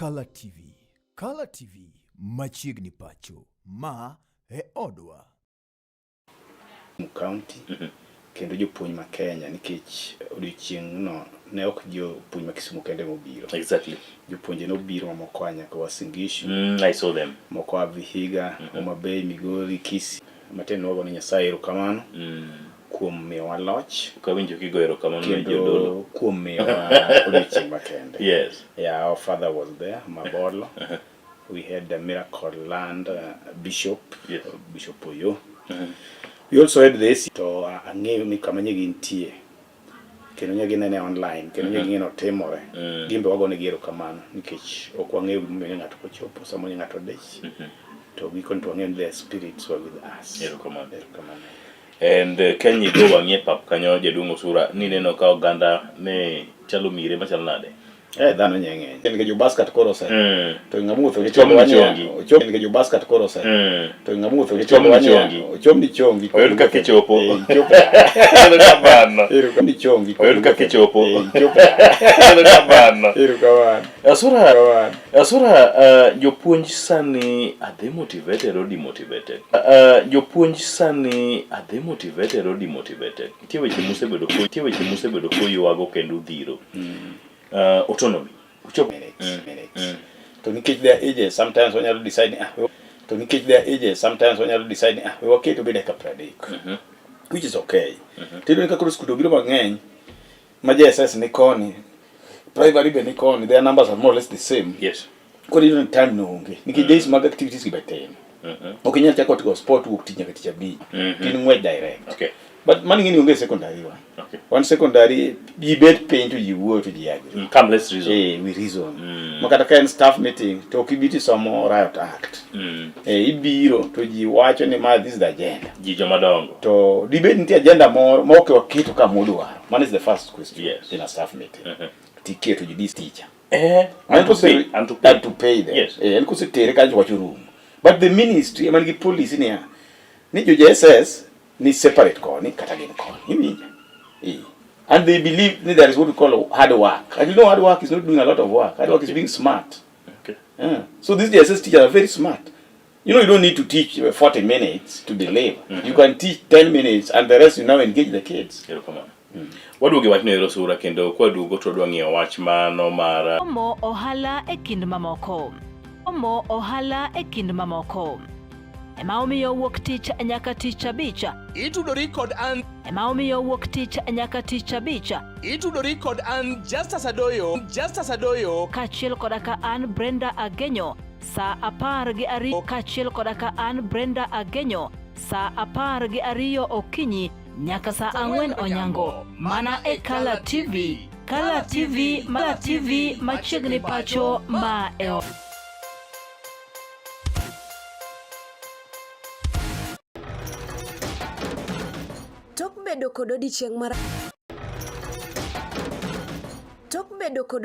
Color TV. Color TV machiegni pacho ma e odwa. County kendo jopuonj ma Kenya nikech odiochieng' no ne ok jopuonj ma Kisumu kende mobiro. Exactly. Jopuonje no biro moko nyaka Uasin Gishu. I saw them. Moko Vihiga, Homa Bay, Migori, Kisii. Matin nogo ni Nyasaye erokamano. Kuom miyowa loch. Kawinjo kigo erokamano ne jodolo. Kuom miyowa odiochieng' makende. Yes. Yeah, our father was there, Mabolo. We had the Miracle Land Bishop, yes. Bishop Oyo. We also had this to ang'eyo ni kama nyegi nitie. Kendo nyegi nene online, kendo nyegi ng'eno timore. Gimbe wagone gi erokamano nikech ok wang'eyo gimomiyo ng'ato kochopo, sama ng'ato dech. To gikone to wang'eyo ni their spirits were with us. Erokamano. Erokamano. And Kenya go wang'e pap kanyo jaduong' Osura ni neno ka oganda ne chalo mire machalo nade. Dhano nyeng'eny. Nige jo basket koro sa. To ng'amutho chomni chongi. Ochom nige jo basket koro sa. To ng'amutho chomni chongi. Ochomni chongi. Oyud kaka ichopo. Erokamano. Erokamano chongi. Oyud kaka ichopo. Erokamano. Erokamano. Asura jopuonj sani are they motivated or demotivated? Jopuonj sani are they motivated or demotivated? Nitie weche mosebedo koyuago kendo dhiro. Autonomy. Minutes. To nikech their ages sometimes when you decide we were to be like a predict. Which is okay. Tino nika kuru skudo biro mang'eny ma JSS ni koni primary be ni koni, their numbers are more or less the same. Yes. Kodi no time no onge. Nikech days mag activities gi betem. Okay, nyaka chako to sport work tinya kati chabi. Tin ng'we direct. Okay. But money ngini onge secondary one. Okay. One secondary you bet pain to you to the agree. Come let's reason. We reason. Makata ka staff meeting to kibiti some riot act. Ibiro to ji wacho ni ma this is the agenda. Ji joma dongo. To debate nti agenda more ke waketo ka modwaro. Man is the first question. Yes. In a staff meeting. Ticket to this teacher. And to pay them. Yes. En ko se tere ka wacho room. But the ministry man gi police ni ya. Ni jo JSS ni separate koni kata gin koni. And they believe there is what we call hard work. And you know hard work is not doing a lot of work. Hard work is being smart. Okay. So these JSS teachers are very smart. You know you don't need to teach 40 minutes to deliver. You can teach 10 minutes and the rest you now engage the kids. Waduoge wach ne Osura kendo kwa duogo to dwa ng'iyo wach mano mar Omo ohala e kind mamoko. Ema omiyo wuok tich nyaka tich abich. Itudori kod an. Ema omiyo wuok tich nyaka tich abich. Itudori kod an Justus Adoyo. Kachiel kodaka an Brenda Agenyo. Sa 12 kachiel kodaka an Brenda Agenyo. Sa 12 okinyi nyaka sa 4 onyango. Mana e Color TV. Color TV machiegni pacho ma e Tok bedo kod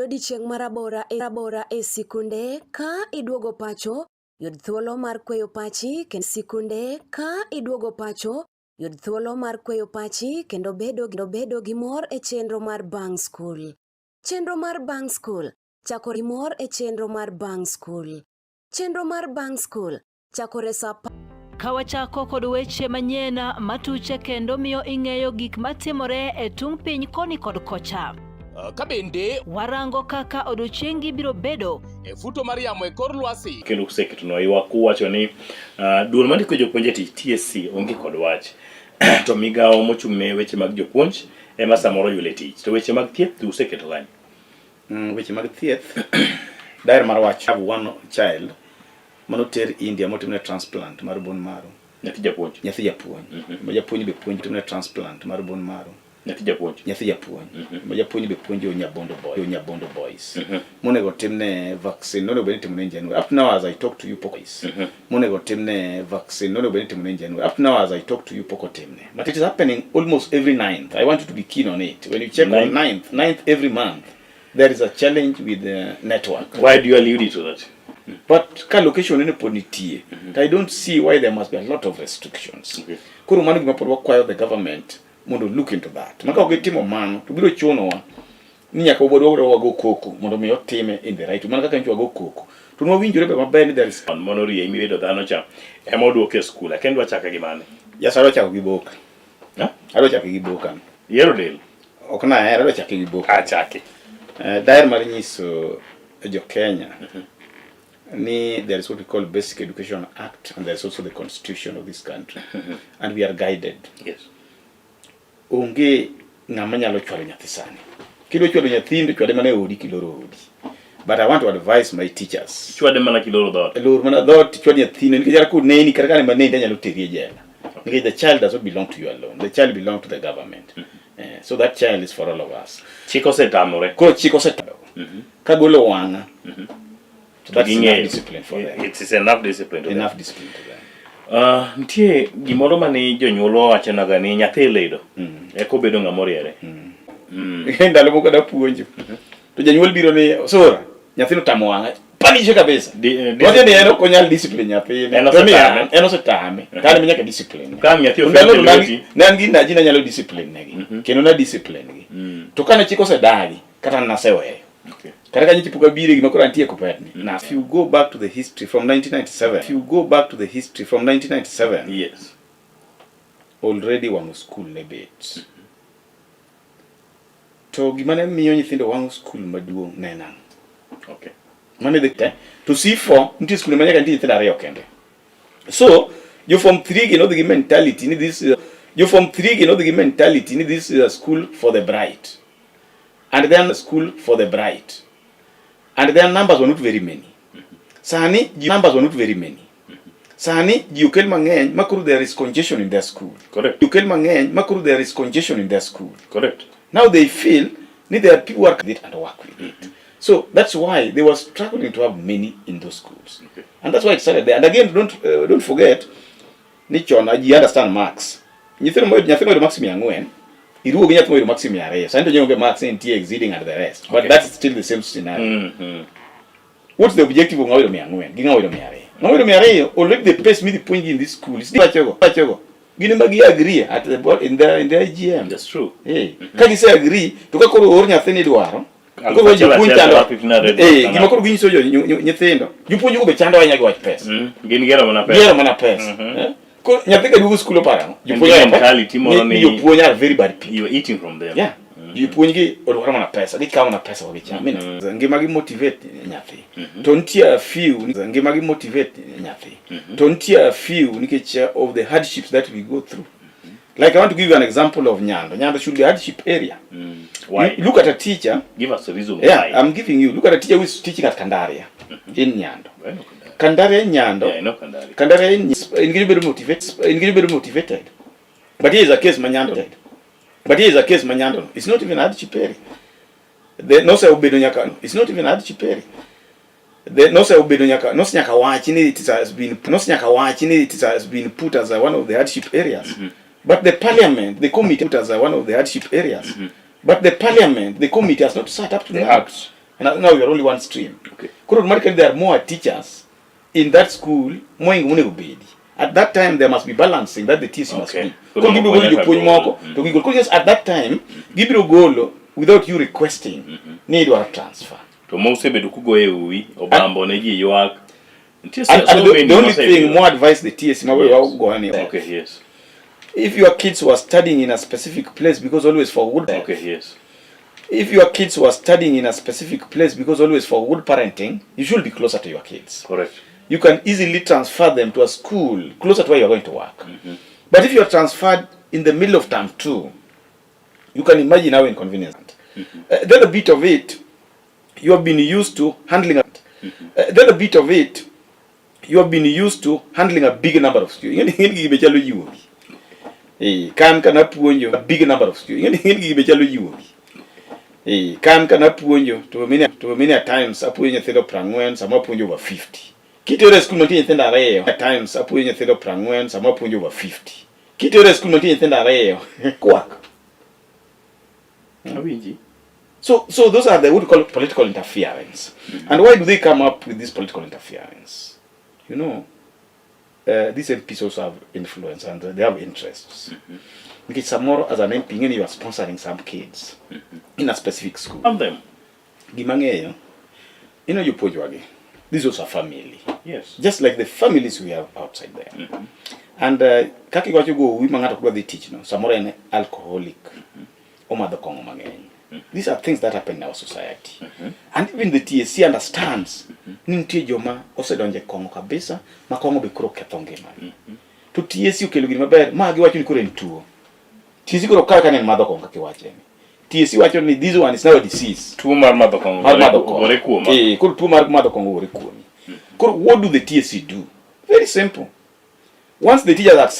odiochieng' marabora e sikunde ka iduogo pacho yud thuolo mar kweyo pachi kendo sikunde ka iduogo pacho yud thuolo mar kweyo pachi kendo bedo gi mor e chenro mar Bang School. Chenro mar Bang School chako gi mor e chenro mar Bang School. Chenro mar Bang School chakore sa Kawachako kod weche manyien matuche kendo miyo ing'eyo gik matimore e tung piny koni kod kocha. Kabende warango kaka odiochiengi biro bedo e futo mar yamo e kor lwasi. Kendo kuseketonwa ywak kuwacho ni duol mandiko jopuonje TSC onge kod wach. To migawo mochung'ne weche mag jopuonj ema samoro yule tich. To weche mag thieth useketo gani? Weche mag thieth daer mar wach have one child manoter India motimne transplant mar bone marrow. Nyathi japuonj. Ma japuonj be puonj timne transplant mar bone marrow. Nyathi japuonj. Ma japuonj be puonjo Nyabondo boys. Monego timne vaccine, no be timne in January. Up now as I talk to you pokis. Monego timne vaccine, no be timne in January. Up now as I talk to you poko timne. But it is happening almost every 9th. I want you to be keen on it. When you check on 9th every month, there is a challenge with the network. Why do you allude to that? But ka location in ponitie, I don't see why there must be a lot of restrictions. Koro mano gima pod wakwayo the government mondo look into that. Maka ogitimo mano to biro chunowa ni nyaka obodwa wago koko mondo mi otime in the right man kaka nchwa go koko to no winjore be maber ni there is monorie imibedo dhano cha emoduoke skul akendwa chaka gi mane yasaro chako gi boka ado chako gi boka yero del ok na era ado chako gi boka achaki daer mar nyiso jo Kenya ni there is what we call Basic Education Act and there is also the constitution of this country and we are guided. Yes. Onge ng'ama nyalo chwalo nyathi sani. Kidwa chwalo nyathindo chwade mana e odi kiloro odi. But I want to advise my teachers. Chwade mana kiloro dot. Loro mana dot chwade nyathino nikech yara neni kata kane manende nyalo teri e jela. Because the child does not belong to you alone. The child belongs to the government. So that child is for all of us. Chiko setamore. Ko chiko setamore. Kagolo wanga. So that's enough discipline for them. It is enough discipline to enough them. Discipline to them. Ntie gimoro mane jonyuol wachonaga ni nyathi ledo eko bedo ng'amoriere ndalo moko da puonjo to janyuol biro ni sora nyathino tamo wanga panishe kabisa wate ni eno konyal discipline nyathino eno osetame kane nyaka discipline kam nyathi ofendi nan gi najina nyalo discipline negi kendo na discipline gi to kane chiko sedagi kata naseweyo kata kanyi chipuka bire gima kora antie kopetni now if you go back to the history from 1997 yes already wango school nebet to gima ne miyo nyithindo wango school maduong nena okay mane the to see for nti school manyaka nti nyithindo ariyo kende so you from 3 you know the mentality ni this you from 3 you know the mentality ni this is a school for the bright and then a school for the bright and their numbers were not very many. Sani numbers were not very many. Sani yukel mangeny makuru there is congestion in their school. Correct. Yukel mangeny makuru there is congestion in their school. Correct. Now they feel need their people work with it and work with it. So that's why they were struggling to have many in those schools. Okay. And that's why it started there. And again, don't forget, Nichona, you understand Marx. Nyithino moyo Marx miangwen. Iruo ginya tumo maximum yare. So ndio max NT exceeding and the rest. But Okay. that's still the same scenario. What's the objective of ngawiro miangwen? Ngawiro miare. Ngawiro miare already the pace me the point in this school. Is pachogo. Gini magi agree at the board in the IGM. That's true. Hey. Kaji say agree to ka koro or nyathini dwaro. Ko go jipunja ndo. Gima koro ginyiso jo nyithindo. Jipunju go be chando wanyagi wach pesa. Gini gero mana pesa. Gero mana pesa. Ko nyathi ka dugo school parano. Mentality moro ni jipunja are very bad people. You are eating from them. Yeah. Jipunji gi odwaro mana pesa. Gikawo na pesa wagichama. Ngima gi motivate nyathi. To ntie a few ngima gi motivate nyathi. To ntie a few nikech of the hardships that we go through. Like I want to give you an example of Nyando. Nyando should be a hardship area. Why? Look at a teacher. Give us a reason Yeah, why. I'm giving you. Look at a teacher who is teaching at Kandaria in Nyando. I know Kandaria in Nyando. Yeah, I know Kandari. Kandaria in very motivated. But here is a case Manyando. It's not even a hardship area. The no say obedo nyaka. It's not even a hardship area. The no say obedo nyaka. No nyaka wachini it has been put as one of the hardship areas. But the parliament, the committee put as one of the hardship areas. But the parliament, the committee has not sat up to the act. And now we are only one stream. Okay. Automatically there are more teachers in that school, more in Unegobedi. At that time there must be balancing that the TC must be. Because at that time, Gibiro Golo, without you requesting, need or transfer. To most of the Kugo Ewi, Obambo, Negi, Yoak. And the only thing, more advice the TSC, go anywhere. Okay, yes. If your kids were studying in a specific place because always for good. Okay, yes. If your kids were studying in a specific place because always for good parenting, you should be closer to your kids. Correct. You can easily transfer them to a school closer to where you're going to work. But if you're transferred in the middle of term 2, you can imagine how inconvenient. Then a bit of it, you have been used to handling then a bit of it, you have been used to handling a big number of students. Kan kana puonjo a big number of students. Kan kana puonjo to many times apuonjo nyithindo 40, sama apuonjo over 50. Kitore school mantie nyithindo ariyo at times apuonjo nyithindo 40, sama apuonjo over 50. Kitore school mantie nyithindo ariyo kwak. So those are the what we call political interference. And why do they come up with this political interference? You know, these MPs also have influence and they have interests. Because some more as an MP, you are sponsoring some kids. in a specific school. And them. Gimang'eyo, jopuonjwagi, this was a family. Yes. Just like the families we have outside there. And kaki gwacho go wi mang'ato kwa dhi tich no, samoro en alcoholic, omadho kong'o mang'eny. These are things that happen in our society. And even the TSC understands ni nitie joma osedonje kong'o kabisa, ma kong'o be koro ketho ngima. To TSC okelo gima maber, ma giwacho ni koro en tuo. TSC koro kaka en madho kong'o kaka iwacho ni. TSC wacho ni this one is now a disease. Tuo mar madho kong'o. Ore kuoma. Koro tuo mar madho kong'o ore kuomi. Koro what do the TSC do? Very simple. Once the teachers accept